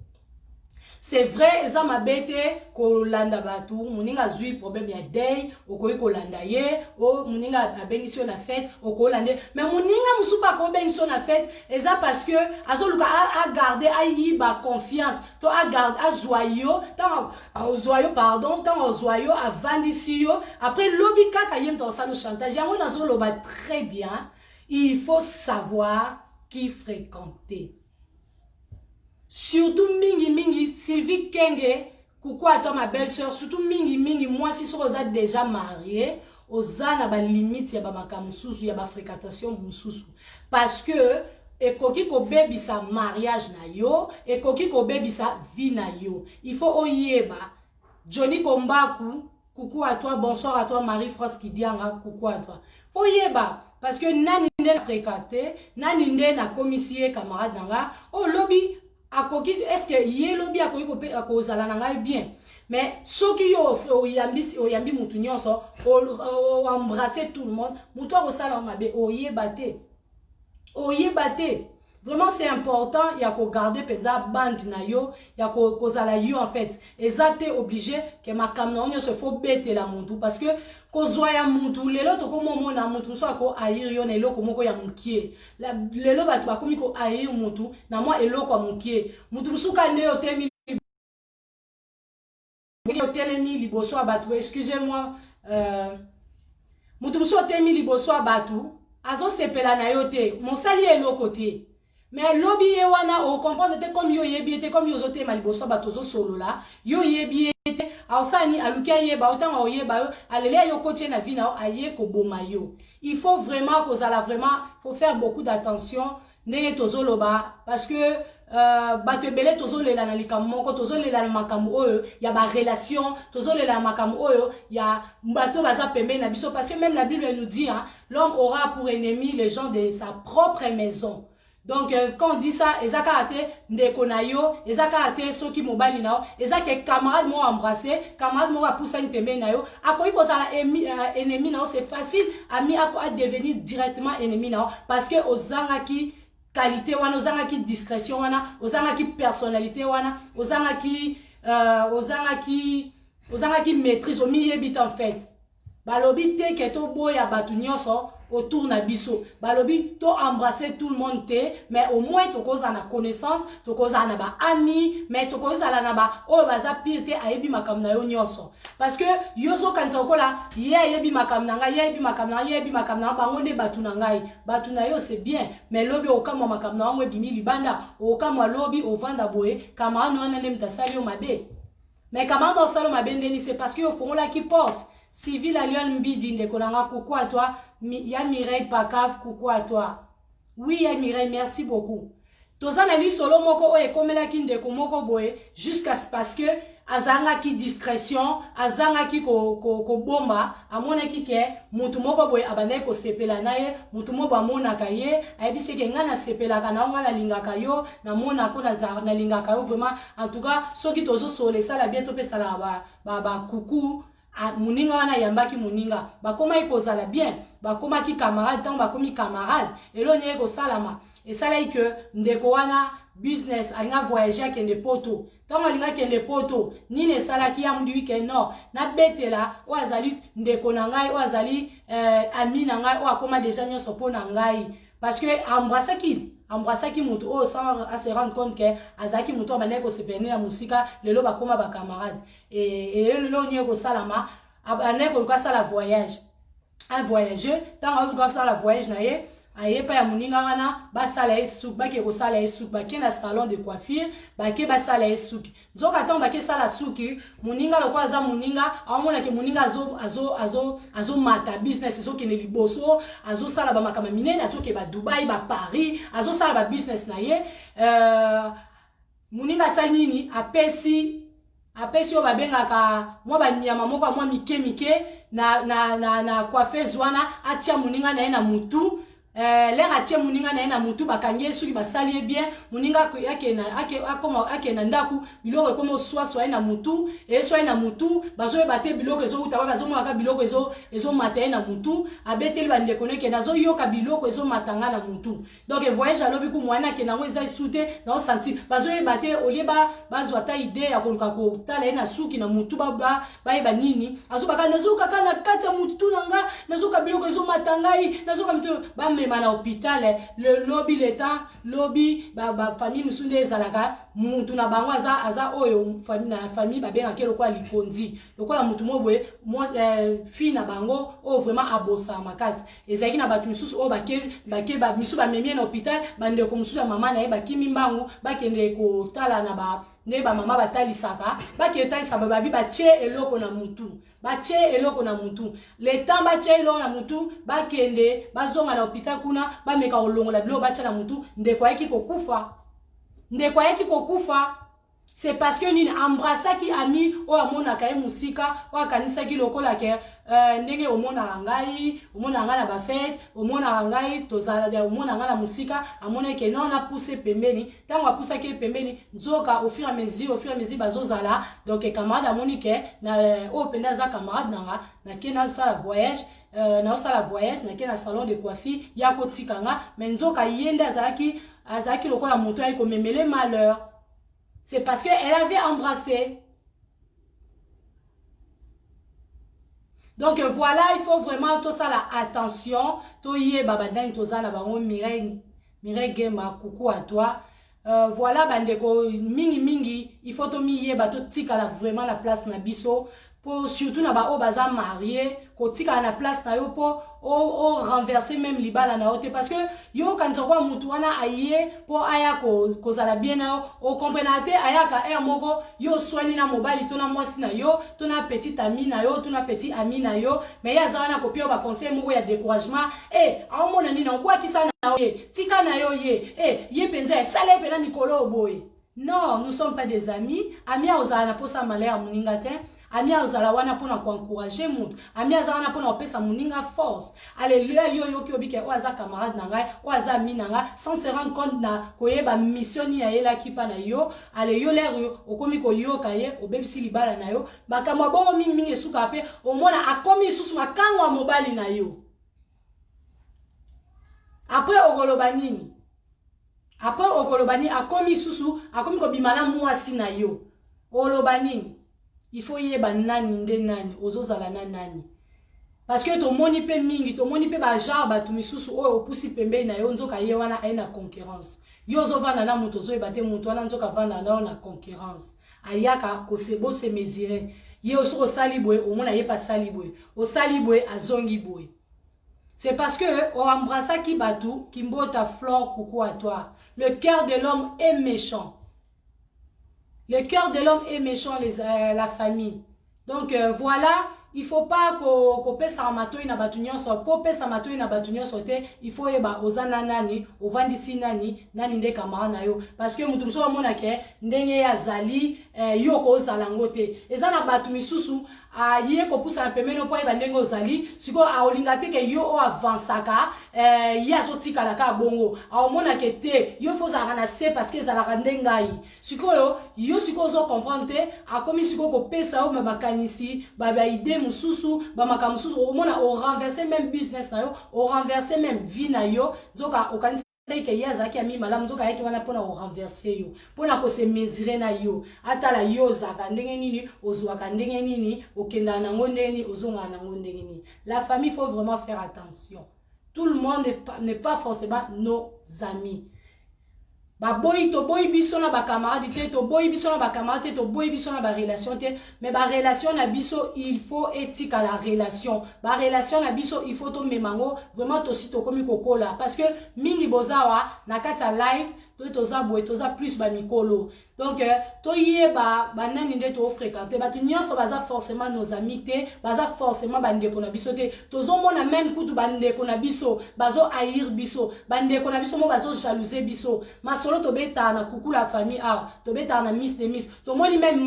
A: C'est vrai, eza mabe te kolanda bato. Moninga azwi problème ya deuil, okoki kolanda ye. O moninga abengisi yo na fête, okolanda ye. Mais moninga mosusu mpe akobengisi yo na fête, eza parce que azoluka agarde, ayiba confiance to agarde, azwa yo. Ntango azwa yo, pardon, ntango azwa yo, avandisi yo, après lobi kaka ye moto akosala chantage. Yango nazoloba très bien, il faut savoir qui fréquenter, surtout mingi mingi. Sylvie Kenge, coucou à toi, ma belle sœur. Surtout mingi mingi mwasi, soki oza déjà marié, oza na balimite ya bamakambo mosusu, ya bafréquentation mosusu, parce que ekoki kobebisa mariage na yo, ekoki kobebisa vie na yo. Il faut oyeba. Johnny Kombaku, coucou à toi, bonsoir à toi. Marie France Kidianga, coucou à toi. Faut yeba, parce que nani nde na fréquente, nani nde nakomisi ye camarade na nga, oyo lobi akoki, est ce que ye lobi akoki kozala na ngai bien? Mais soki yo oyambi, oyambi mutu nyonso, oembrasse tout le monde, mutu akosala mabe, oyeba te, oyeba te. Vraiment, c'est important ya kogarde mpenza bande na yo, ya kozala yo en fait. Eza te obligé ke makambo na yo nyonso faut betela mutu, parce que kozwa ya mutu, lelo tokomomona mutu mosusu akohaïr yo na eloko moko ya mokie. Lelo bato bakomi kohaïr mutu na mwa eloko ya mokie. Mutu mosusu ka nde otemi, otelemi liboso ya bato, excusez-moi, mutu mosusu otemi liboso ya bato, azosepela na yo te, mosali eloko te, mais lobi ye wana ocomprendre te. Comme yo oyebi ye te, comme yo ozotema liboso ya bato, ozosolola, yo oyebi ye te, aosala nini? Aluki ayeba yo. Ntango aoyeba yo, aleli ayo, okoti ye na vie na yo, aye koboma yo. Il faut vraiment kozala, vraiment faut faire beaucoup d'attention ndenge tozoloba, parce que bato ebele tozolela na likambo moko, tozolela na makambo oyo ya barelation, tozolela na makambo oyo ya bato baza pembeni na biso, parce que même la Bible nous dit, hein, l'homme aura pour ennemi les gens de sa propre maison. Donc quand on dit ça, eza kaka te ndeko na yo, eza kaka te soki mobali na yo, eza ke camarade moko embrassé, camarade moko apusani pembeni na yo, akoki kozala ennemi na yo. C'est facile, ami adevenir directement ennemi na yo, parce que ozangaki qualité wana, ozangaki discrétion wana, ozangaki personnalité wana, ozangaki maîtrise, omiyebi te en fait. Balobi te ke toboya bato nyonso autour na biso, balobi to embrasser tout le monde te, mais au moins tokozala na connaissance, tokozala na baami, mais tokozala na ba oyo baza pire te, ayebi makambo na yo nyonso. Parce que yo ozokanisa lokola ye ayebi makambo na ngai, ye ayebi makambo na ngai, ye ayebi makambo na ngai, bango nde bato na ngai. Bato na yo, c'est bien, mais lobi okamwa makambo na yango ebimi libanda. Okamwa lobi ovanda boye, camarade wana nde moto asali yo mabe. Mais camarade osala yo mabe ndeni? C'est parce que ofongolaki porte. Sylvie la Lionne Mbidi, ndeko na nga, coucou à toi. Ya Mireille Pakav, coucou à toi. Oui, ya Mireille, merci beaucoup. Toza na lisolo moko oyo ekomelaki ndeko moko boye, jusqu'à parce que azangaki discrétion, azangaki kobomba, ko, ko amonaki ke mutu moko boye abandaki kosepela na ye. Mutu moko amonaka ye, ayebisi ke ngai nasepelaka na yo, ngai nalingaka yo, namonako nalingaka yo vraiment. En tout cas, soki tozosola, esala bien, topesalaka bakuku ba, ba moninga wana ayambaki moninga, bakomaki kozala bien, bakomaki camarade. Ntango bakomi camarade, eloko nini ekosalama? Esalaki ke ndeko wana business alinga voyage, akende Poto. Ntango alinga akende Poto, nini esalaki? Ya mudi wike nord, nabetela oyo azali ndeko na ngai, oyo azali ami na ngai, oyo akóma déjà nyonso mpo na ngai, parce que embrassaki Embrassaki moto oyo sans a se rendre compte que azalaki moto oyo abandaki kosepela na mosika. Lelo bakóma bacamarade. Elelo nini ekosalama? Abandaki koluka asala voyage, avoyage. Ntango aluka asala voyage na ye, aye epai ya moninga wana, basala ye suki. Bake kosala ye suki, bake na salon de coiffure, bake basala ye suki. Nzoka ntango bake sala suki, moninga lokola aza moninga, aomonake moninga azomata, business ezokende liboso, azosala bamakambo minene, azokende baDubai, baParis, azosala babusiness na ye. Moninga asali nini? Apesi oyo babengaka mwa banyama moko ya mwa mike mike na coiffeuse wana, atia moninga na ye na mutu. L'heure atie moninga na ye na mutu, bakangi ye suki, basali ye bien. Moninga akende na ndako, biloko ekomi oswaswa ye na mutu, eswa ye na mutu. Bazoyeba te biloko ezowuta wapi, bazomonaka biloko ezomata ye na mutu. Abeteli bandeko neke: "Nazoyoka biloko ezomata nga na mutu." Donc voyage alobi ku moyen akende yango eza esu te, naosentir. Bazoyeba te. Olie bazwa ata idée ya koluka kotala ye na suki na mutu, bayeba nini azobaka: "Nazoyoka kaka na kati ya mutu na nga, nazoyoka biloko ezomata ngai, nazoyoka mutu." Bamema na hôpital. Lobi le temps, lobi bafamille mosusu nde ezalaka mutu na bango aza oyo na famille babengaki lokola likondi, lokola mutu mo boye, fille na bango oyo vraiment abosaka makasi. Ezalaki na bato misusu oyo bake misusu bamemi ye na hôpital. Bandeko mosusu ya mama na ye bakimi mbangu, bakende kotala na ba nde bamama batalisaka. Bakende talisa, babi batie eloko na mutu, batie eloko na mutu. Le temps batie eloko na mutu, bakende bazonga na hôpital kuna, bameka kolongola biloko batia na mutu, ndeko ayaki kokufa. Ndeko ayaki kokufa, c'est parce que nini? Embrassaki ami oyo amonaka ye mosika, oyo akanisaki lokola ke ndenge omonaka ngai, omonaka ngai na bafêtes, omonaka ngai, tozala, omonaka ngai na mosika. Amonaki ke non, napuse pembeni. Ntango apusaki ye pembeni, nzoka au fur et à mesure, au fur et à mesure bazozala, donc camarade amoni ke na oyo mpenza aza camarade na nga, nake nasala voyage, naosala voyage, nake na salon de coiffure ya kotika nga. Mais nzoka ye nde azalaki lokola moto ayaki komemele malheur. C'est parce qu'elle avait embrassé. Donc voilà, il faut vraiment tout ça la attention. Toyeba bandani toza na bango. Mireille, Mireille Gema, coucou à toi. Voilà bandeko, mingi mingi il faut tomiyeba, totikala vraiment la place na biso, po surtout na baoyo baza marié, kotikala na place na yo mpo orenverse même libala na yo te, parce que yo okanisa kwa mutu wana aye mpo aya kozala bien na yo, okomprenaka te. Ayaka heure moko, yo oswani na mobali to na mwasi na yo to na petit ami na yo to na petit ami na yo, mais ye aza wana kopia yo baconseil moko ya découragement. E aomona nini? Obwakisa na yo ye, tika na yo ye, e ye mpenza esala ye mpena mikolo oyo boye. Non, nous sommes pas des amis. Ami aozala na mposa malheur ya moninga te. Ami azala wana mpona koencourager moto. Ami aza wana mpona kopesa moninga force. Alleluya. Yo oyoki, obike oyo aza camarade na ngai, oyo aza ami na ngai, sans se rendre compte na koyeba mission nini ayelaki mpa na yo. Ale yo l'heure okomi koyoka ye, obebisi libala na yo. Makambo ya bongo mingimingi esukaka mpe omona akomi lisusu makango ya mobali na yo. Après okoloba nini? Après okoloba nini? Akomi lisusu, akomi kobima na mwasi na yo, oloba nini? Il faut yeba nani nde nani, ozozala na nani, parce que tomoni mpe mingi, tomoni mpe bagenre bato misusu oyo opusi pembeni na yo, nzoka ye wana aye na concurrence. Yo ozovanda na moto, ozoyeba te moto wana nzoka avanda na yo na concurrence. Ayaka bose mesurer ye. Soki osali boye, omona ye mpe asali boye, osali boye, azongi boye. C'est parce que oembrassaki bato. Kimbota Flore, coucou à toi. Le cœur de l'homme est méchant, le cœur de l'homme est méchant, la famille. Donc voilà, il faut pas kopesaka matoi na bato nyonso. Po opesa matoi na bato nyonso te, il faut oyeba oza na nani, ovandisi nani, nani nde camarade na yo, parce que moto mosusu amonake ndenge ye azali, yo kozala yango te. Eza na bato misusu aye kopusana pembeni mpo ayeba ndenge ozali sikoyo. Aolinga te ke yo oyo avansaka, ye azotikala kaka bongo. Aomonake te yo fo ozalaka na se, parce que ezalaka nde ngai sikoyo. Yo sikoyo ozocomprendre te. Akomi sikoyo kopesa yo makanisi, baidée mosusu, bamakambo mosusu. Omona orenverse même business na yo, orenverse même vie na yo. Nzoka okanisi ke ye azalaki ami malamu, nzoka ayaki wana mpona korenverse yo, mpona kose mesurer na yo, atala yo ozalaka ndenge nini, ozwaka ndenge nini, okendaka nango ndenge nini, ozongaka nango ndenge nini. La famille, faut vraiment faire attention. Tout le monde n'est pas forcément nos amis. Baboyi, toboyi biso na bacamarade te, toboyi biso na bacamarade te, toboyi biso na barelation te, mais barelation na biso, il faut etikala relation. Barelation na biso, il faut tomema yango vraiment. Tosi tokomi kokola, parce que mingi bozawa na kati ya live to toza boye, toza plus bamikolo. Donc toyeba banani nde tofréquente. Bato nyonso baza forcément nos amis te, baza forcément bandeko na biso te. Tozomona même kutu bandeko na biso bazohaïr biso, bandeko na biso mo bazojalouser biso. Masolo tobetaka na Kuku la famille awa, tobetaka na Miss de Miss, tomoni même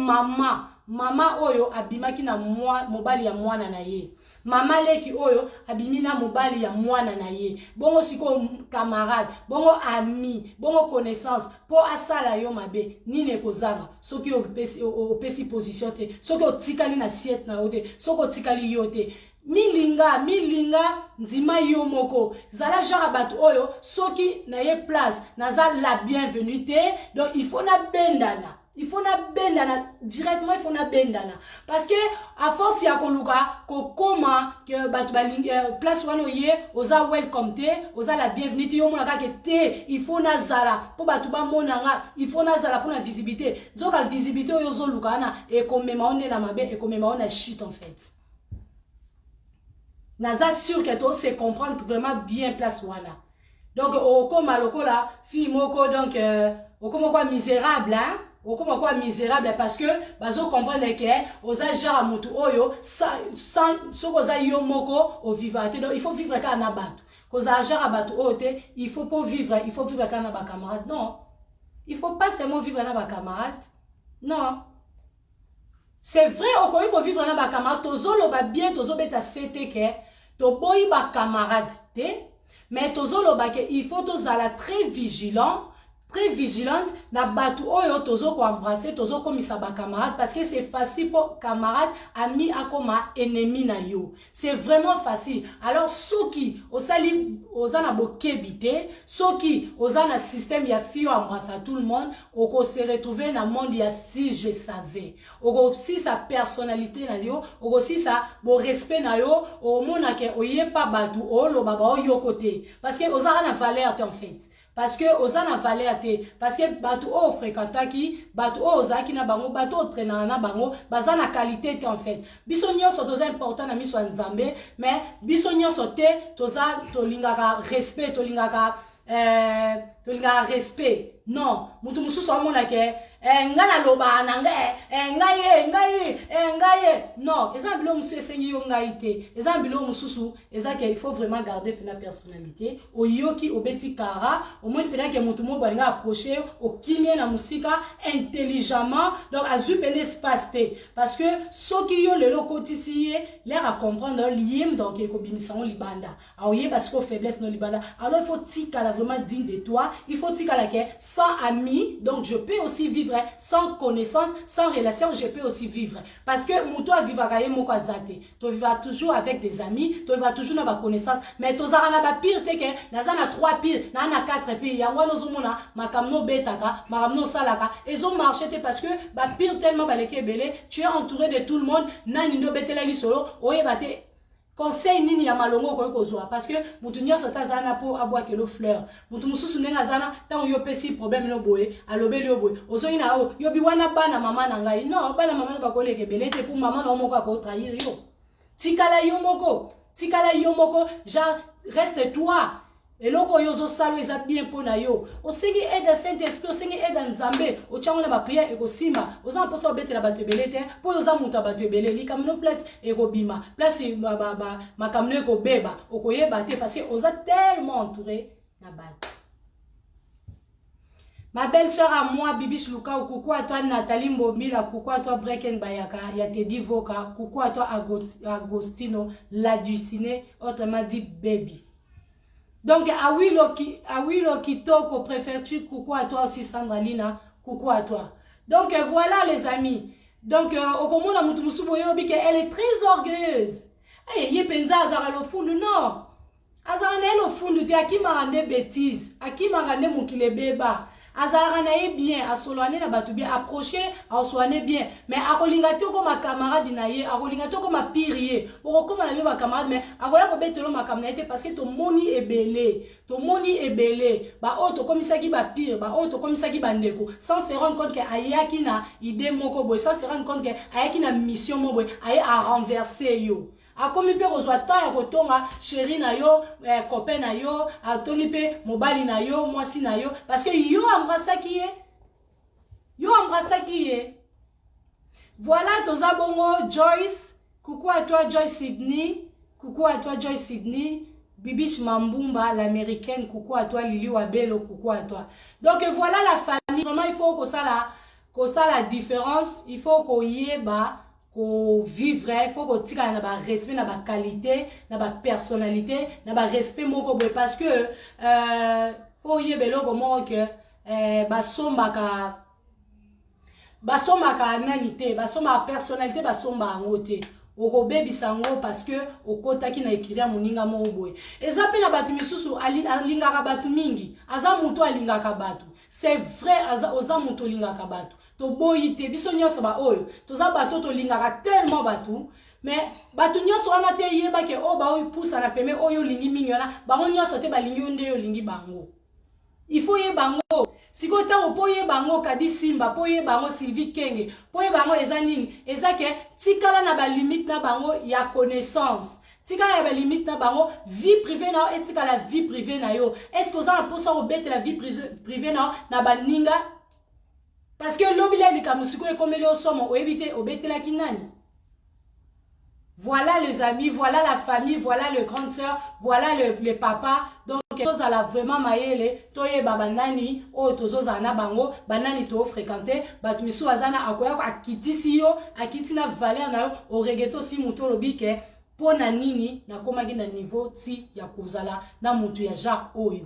A: mama oyo abimaki na mobali ya mwana na ye, mama leki oyo abimi na mobali ya mwana na ye. Bongo sikoyo camarade, bongo ami, bongo connaissance, mpo asala yo mabe nini ekozanga soki opesi position te, soki otikali na siete na yo te, soki otikali yo te? Milinga, milinga, ndima yo moko. Zala genre ya bato oyo soki na ye place naza la bienvenue te. Donc il faut nabendana, il faut nabendana directement, il faut nabendana, parce que à force ya koluka kokoma ke bato balingi place wana, oye oza welcome te, oza la bienvenue te. Yo omona kaka te, il faut nazala mpo bato bamona nga, il faut nazala mpona visibilité. Nzoka visibilité oyo ozoluka wana ekomema o nde na mabe, ekomema o na shit en fait. Naza sûr ke tose comprendre vraiment bien place wana. Donc okoma lokola fille moko, donc okoma kwa misérable, hein? Okoma kwa misérable parce que bazocomprendre ke oza genre ya motu oyo soki oza yo moko ovivre te. Donc il faut vivre kaka na bato, kozala genre ya bato oyo te. Il faut po vivre, il faut vivre kaka na bacamarade. Non, il faut pas seulement vivre na bacamarade. Non, c'est vrai, okoki kovivre na bacamarade. Tozoloba bien, tozobeta sete ke toboyi bacamarade te, mais tozoloba ke il faut tozala très vigilant, très vigilante na bato oyo tozokoembrasser, tozokomisa bacamarade, parce que c'est facile mpo camarade, ami akoma ennemi na yo. C'est vraiment facile. Alors soki osali, oza na bokebi te, soki oza na système ya fille oyo embrasse tout le monde, okose retrouver na monde ya "si je savais". Okosisa personnalité na yo, okosisa borespect na yo. Omona ke oyepa bato oloba baoyoko te, parce que ozaka na valeur te en fait, parce que oza na valeur te, parce que bato oyo ofréquentaki, bato oyo ozalaki na bango, bato oyo otraînaka na bango baza na qualité te en fait. Biso nyonso toza important na miso ya Nzambe, mais biso nyonso te toza tolingaka respect, tolingaka respect. Non, motu mosusu amonake nga nalobaka na ngai, ngai ye, ngai ye, ngai ye. Non, eza na biloko mosusu esengi yo ngai te. Eza na biloko mosusu eza ke il faut vraiment garder mpena personnalité. Oyoki, obeti kara, omoni mpena ke motu moko alinga approche, okimi ye na mosika intelligemment. Donc azwi mpena espace te, parce que soki yo lelo okotisi ye l'air acomprendre ye, donc ekobimisa ngo libanda, aoyeba sikoyo faiblesse no libanda. Alors il faut tikala vraiment digne de toi, il faut tikala ke sans ami, donc je peux aussi vivre sans connaissance, sans relation, je peux aussi vivre, parce que moto avivaka ye moko aza te. Tovivaka toujours avec des amis, tovivaka toujours na baconnaissance, mais tozalaka na bapire te ke naza na 3 pire, naa na 4 pire. Yango wana ozomona makambo nobetaka, makambo nosalaka ezomarche te, parce que bapire tellement baleki ebele. Tu es entouré de tout le monde. Nani nde obetela lisolo, oyeba te conseil nini ya malongo okoki kozwa, parce que motu nyonso te aza na mpo abwakelo fleur. Motu mosusu ndenge aza na ntango yo opesi problème no boye, alobeli yo boye, ozongi na oyo yobi wana bana mama na ngai. Non, bana mama na bakoleka ebele te mpo mama na yo moko akotrahir yo. Tikala yo moko, tikala yo moko, genre reste toi. Eloko oyo ozosala eza bien mpo na yo. Osengi aide ya Saint Esprit, osengi aide ya Nzambe, otiango na baprière, ekosimba. Oza na mposa obetela bato ebele te, mpo oyo oza moto ya bato ebele, likambo no place ekobima, place makambo no ekobeba, okoyeba te, parce que oza tellement entouré na bato. Ma belle-sœur à moi, Bibiche Luka, coucou à toi Nathalie Mbomila, coucou à toi Breken Bayaka, ya Teddy Voka, coucou à toi Agostino Laduciné, autrement dit Baby. Donc, Awilo Kitoko, préfecture, coucou à toi aussi Sandra Lina, coucou à toi. Donc, voilà les amis. Donc, okomona mutu mususu boyobi que elle est très orgueilleuse. Hey, ye penza azaka lofundu. Non. Azaka na ye lofundu te, akimaka nde bêtise, akimaka nde mokili ebeba. Azalaka na ye bien, asolola ne na bato bien, approche, aosolola ne bien, mais akolinga te okoma camarade na ye, akolinga te okoma pire ye. Okokoma na bino bacamarade, mais akoya kobetela makambo na ye te, parce que tomoni ebele, tomoni ebele baoyo tokomisaki bapire, baoyo tokomisaki bandeko, sans se rendre compte ke ayaki na idée moko boye, sans se rendre compte ke ayaki na mission moko boye, aye arenverse yo. Akomi mpe kozwa temps ya kotonga chéri na yo, copain na yo, atongi mpe mobali na yo, mwasi na yo, parce que yo embrassaki ye, yo embrassaki ye. Voilà, toza bongo. Joyce, coucou à toi. Joyce Sydney, coucou à toi. Joyce Sydney, Bibiche Mambumba, l'Américaine, coucou à toi. Lili Wabelo, coucou à toi. Donc voilà la famille, vraiment il faut kosala kosala différence, il faut koyeba kovivre, il faut kotikala na barespect, na baqualité, na bapersonnalité, na barespect moko boye, parce que faut oyeba eloko moko ke basombaka nani te, basombaka personnalité, basomba yango te. Okobebisa yango parce que okotaki na ekiri ya moninga moko boye. Eza mpe na bato misusu alingaka bato mingi, aza moto alingaka bato, c'est vrai, oza moto olingaka bato, toboyi te. Biso nyonso baoyo toza bato tolingaka tellement bato, mais bato nyonso wana te, yebake oyo baopusana peme, oyo olingi mingi wana, bango nyonso te balingi yo nde olingi bango. Il faut yeba yango sikoyo. Ntango mpo oyeba yango, Kadi Simba, mpo oyeba yango, Sylvie Kenge, mpo oyeba yango, eza nini? Eza ke tikala na balimite na bango ya connaissance, tikala ya balimite na bango. Vie privée na yo etikala vie privée na yo. Est ce que oza na mposa kobetela vie privée na yo na baninga? Parce que lobi la likambo sikoyo ekomeli yo somo, oyebi te obetelaki nani. Voilà les amis, voilà la famille, voilà le grande sœur, voilà le papa. Donc tozala vraiment mayele, toyeba banani oyo tozozala na bango, banani tofréquente. Bato misusu aza na akoya akitisi yo, akiti na valeur na yo, oregretter osi motu, olobi ke mpo na nini nakomaki na niveau ti ya kozala na motu ya genre oyo.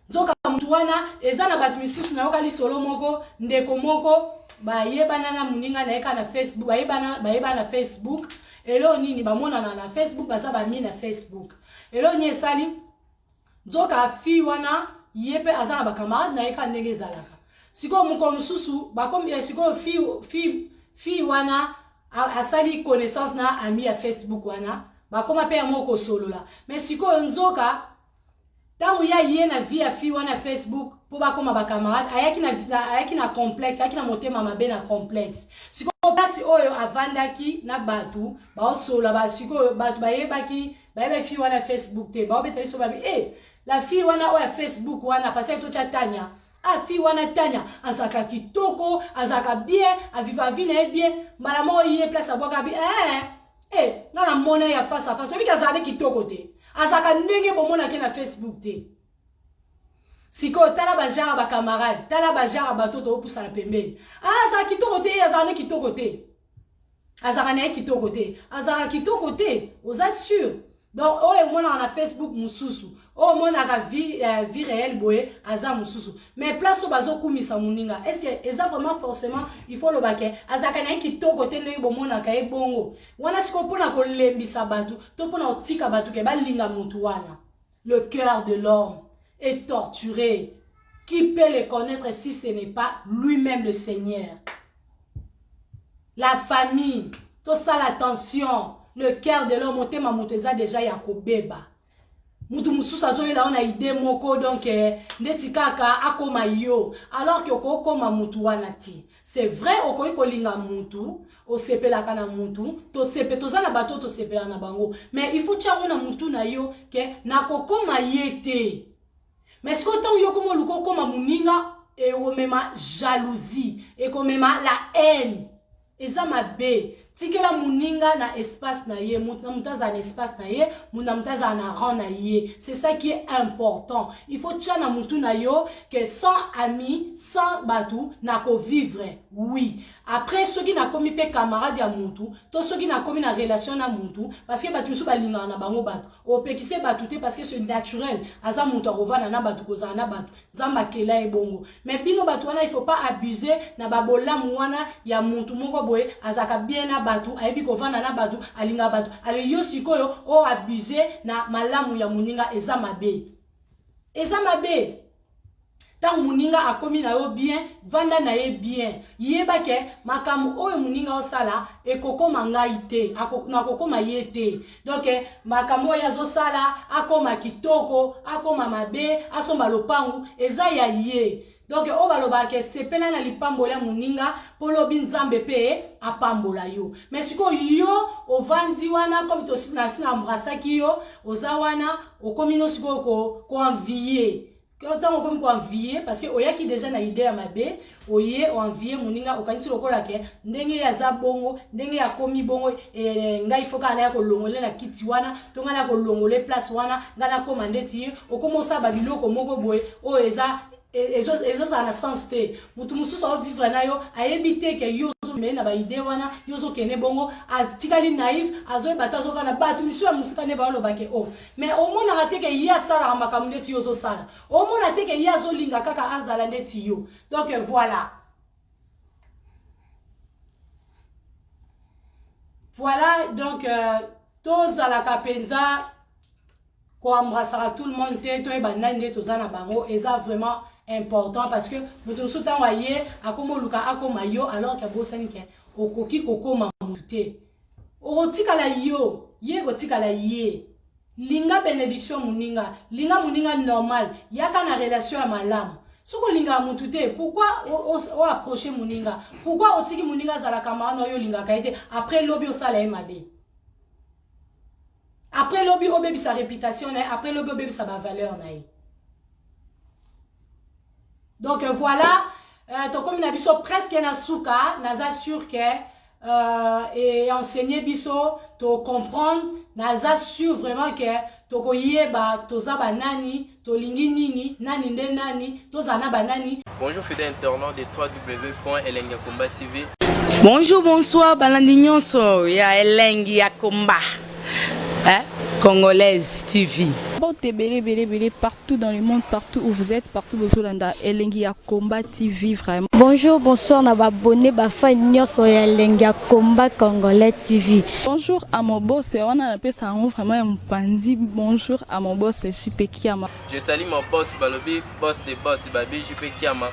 A: Nzoka motu wana eza na bato misusu. Nayoka lisolo moko, ndeko moko bayebana na moninga na ye kaka na Facebook, bayebana na Facebook. Eloo nini? Bamonana na Facebook, baza bami na Facebook. Eloo nini esali? Nzoka fille wana, ye mpe aza na bacamarade na ye kaka ndenge ezalaka. Sikoyo mokolo mosusu bakomi, sikoyo fille wana asali connaissance na ami ya Facebook wana, bakóma mpe yango kosolola. Mais sikoyo nzoka ntango ya ye na vie ya fille wana ya Facebook mpo bakóma bacamarade, ayaki na complexe, ayaki na motema mabe, na complexe. Sikoyo place oyo avandaki na bato baosolola, sikoyo bato bayebaki, bayeba fille wana ya Facebook te, baobeta biso babi e la fille wana oyo ya Facebook wana, parce que totya Tanya. Ah, fille wana Tanya azalaka kitoko, azalaka bien, aviva vie na ye bien. Mbala moko ye place abwaka bi eh, eh, nga na mona ya face à face, oyebiki azalaka nde kitoko te, azalaka ndenge bomonaki na Facebook te. Sikoyo tala bagenre ya bacamarade, tala bagenre ya bato toopusana pembeni. Ah, azalaka kitoko te, azalaka nde kitoko te, azalaka na ye kitoko te, azalaka kitoko te, oza sûr? Donc oyo emonaka na Facebook mosusu, oyo omonaka vie réelle boye aza mosusu. Mais place oyo bazokumisa moninga, est ce que eza vraiment forcément il faut loba ke azalaka na ye kitoko te ndenge bomonaka ye bongo wana? Sikoyo mpona kolembisa bato to mpona kotika bato ke balinga motu wana. Le cœur de l'homme est torturé, qui peut le connaître si ce n'est pas lui-même le Seigneur? La famille, tosala attention. Le cœur de l'homme, motema moto eza déjà ya kobeba. Mutu mosusu azoyela yo na idée moko, donc ndeti kaka akóma yo, alors ke okokóma mutu wana te. C'est vrai, okoki kolinga mutu, osepelaka na mutu, tosepe, toza na bato tosepelaka na bango, mais il faut tia yango na mutu na yo ke nakokóma ye te. Mais sikoyo ntango yo koma oluka okóma moninga, ekomema jalousie, ekomema la haine, eza mabe. Tikela moninga na espace na ye. Moto na moto azala na espace na ye, moto na moto azala na rang na ye, c'est ça qui est important. Il faut tia na mutu na yo ke sans ami, sans bato nakovivre, oui. Après soki nakomi mpe camarade ya mutu to soki nakomi na relation na mutu, parce que bato misusu balingaka na bango bato, opekise bato te, parce que c'est naturel, aza moto akovanda na bato, kozala na bato, Nzambe akela ye bongo. Mais bino bato wana, il faut pas abuser na babolamu wana ya mutu moko boye. Azalaka bien na bato, ayebi kovanda na bato, alingaka bato. Ale yo sikoyo o abuse na malamu ya moninga, eza mabe, eza mabe. Ntango moninga akomi na yo bien, vanda na ye bien. Yeba ke makambo oyo moninga osala ekokoma ngai te, nakokoma ye te. Donc makambo oyo azosala, akoma kitoko, akoma mabe, asomba lopangu, eza ya ye. Donc oyo balobaka ke sepela na lipamboli ya moninga mpo lobi Nzambe mpe apambola yo. Mais sikoyo yo ovandi wana, comme nasi na embrassaki yo, oza wana, okomi no sikoyo koenvier. Ntango okomi koenvier, parce que oyaki déjà na idée ya mabe, oye oenvier moninga, okanisi lokola ke ndenge ye aza bongo, ndenge ye akomi bongo, ngai fo kaka naya kolongole na kiti wana, to ngai naya kolongole place wana, ngai nakóma ndeti ye. Okómi osala babiloko moko boye oyo eza ezozala na sens te. Motu mosusu aovivre na yo, ayebi te ke yo ozomele na baidées wana, yo ozokende bongo, atikali naïf, azoyeba te, azovanda. Bato misusu ya mosika nde baolobake o, mais omonaka te ke ye asalaka makambo ndeti yo ozosala, omona te ke ye azolinga kaka azala ndeti yo. Donc voilà. Donc tozalaka mpenza koembrassaka tout le monde te, toyeba nani nde toza na bango. Eza vraiment important, parce que moto mosusu, ntango aye, akoma oluka akoma yo, alors ke abosani ke okoki kokóma motu te, okotikala yo, ye kotikala ye. Linga bénédiction moninga, linga moninga normal, yaka na relation ya malamu. Soki olingaka motu te, pourquoi oapproche moninga? Pourquoi otiki moninga azalaka maa na oyo olingaka ye te? Après lobi osala ye mabe, après lobi obebisa réputation na ye, après lobi obebisa bavaleur na ye. Donc voilà, tokomi na biso presque na suka. Naza sûr ke e enseigner biso, tocomprendre. Naza sûr vraiment ke tokoyeba toza banani, tolingi nini, nani nde nani, tozala na banani.
B: Bonjour fidèles internautes de www.elengiyakomba TV.
C: Bonjour, bonsoir, balandi nyonso ya Elengi ya Komba, hein? Congolaise TV.
D: Porte ebele ebele ebele partout dans le monde, partout où vous êtes, partout bozolanda Elengi ya Combat TV vraiment.
E: Bonjour, bonsoir na baabonnés, bafans nyonso ya Elengi ya Combat Congolais TV.
D: Bonjour à mon boss, wana napesa yango vraiment ya mopandi. Bonjour à mon boss JP Kiama.
B: Je salue mon boss Balobi, boss des boss, Babi JP Kiama.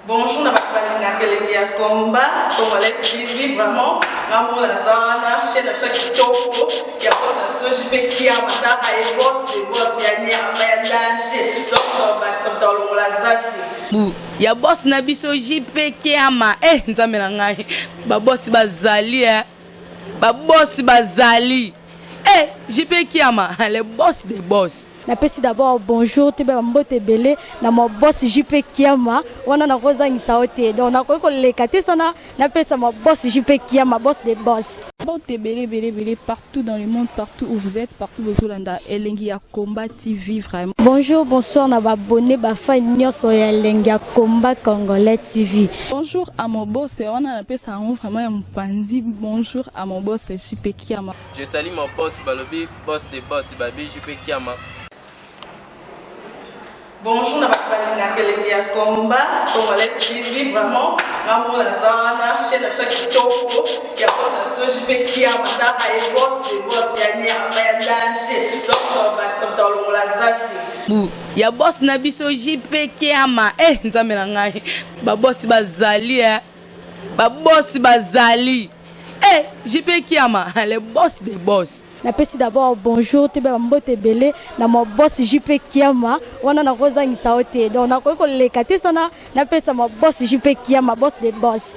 F: Bonjour na bato balingaka Elengi ya Combat Congolais TV. Vraiment, ngambo naza wana, chaîne na biso ya kitoko ya boss na biso JP Kiama. Taka ye, boss de boss ya nyama ya danger. Donc bakisa moto alongola zaki.
C: Bu ya boss na biso JP Kiama. Eh, Nzambe na ngai, babosi bazali, eh. Babosi bazali, eh, JP Kiama, le boss des boss.
E: Napesi d'abord bonjour, toyeba bambote ebele na ma boss JP Kiama. Wana nakozangisa yo te, donc nakoki koleka te sana napesa ma boss JP Kiama, boss de boss.
D: Porte ebele ebele ebele partout dans le monde, partout où vous êtes, partout bozolanda Elengi ya Combat TV vraiment.
E: Bonjour, bonsoir na baabonnés, bafans nyonso ya Elengi ya Combat Congolais TV.
D: Bonjour à mon boss, wana napesa yango vraiment ya mopandi. Bonjour à mon boss JP Kiama.
B: Je salue mon boss Balobi, boss des boss, Babi JP Kiama.
F: Bonjour na bato balingaka Elengi ya Combat Congolais TV. Vraiment, ngambo naza wana, chaîne na biso ya kitoko ya boss na biso JP Kiama. Taka ye, boss de boss ya nyama ya danger. Donc bakisa moto alongola zaki.
C: Bu ya boss na biso JP Kiama. Eh, Nzambe na ngai, babosi bazali, eh. Babosi bazali, eh, JP Kiama, le boss des boss.
E: Napesi d'abord bonjour, toyeba bambote ebele na ma boss JP Kiama. Wana nakozangisa yo te, donc nakoki koleka te sana napesa ma boss JP Kiama, boss de boss.